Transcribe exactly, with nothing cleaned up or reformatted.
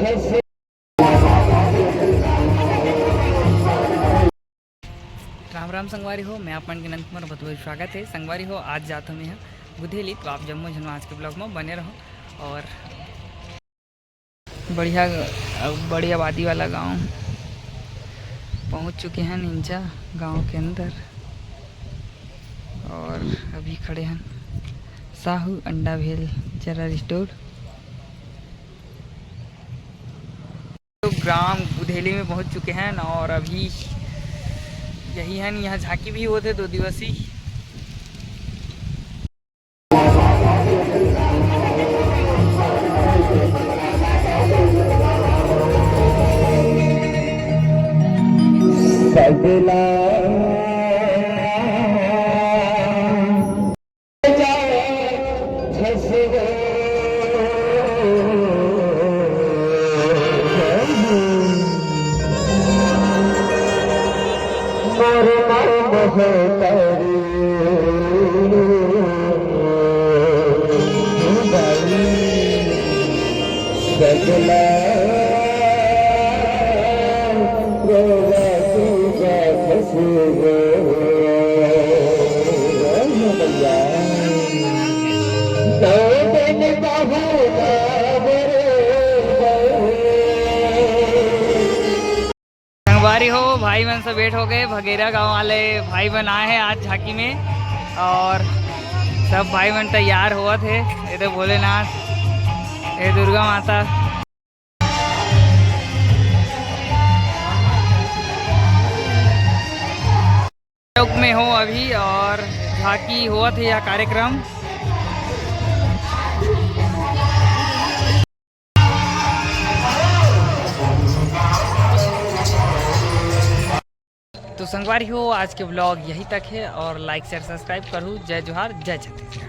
राम राम संगवारी हो, मैं आप मन के नंद कुमार बहुत बहुत स्वागत है। संगवारी हो, आज जात हूँ मैं यहाँ गुधेली, तो आप जम्मो झन आज के ब्लॉग में बने रहो। और बढ़िया, बड़ी आबादी वाला गांव पहुंच चुके हैं निंजा गांव के अंदर। और अभी खड़े हैं साहू अंडा भेल जनरल स्टोर। तो ग्राम गुधेली में पहुंच चुके हैं और अभी यही है, यहाँ झांकी भी होते दो दिवसीय। संगवारी हो, भाई मन से भेंट हो गए। भगेरा गांव वाले भाई मन आए हैं आज झांकी में और सब भाई मन तैयार होवत हे। ये तो भोलेनाथ, ये दुर्गा माता। चौक में हो अभी और झांकी होवत हे यह कार्यक्रम। तो संगवारी हो, आज के ब्लॉग यही तक है और लाइक शेयर सब्सक्राइब करू। जय जोहार, जय छत्तीसगढ़।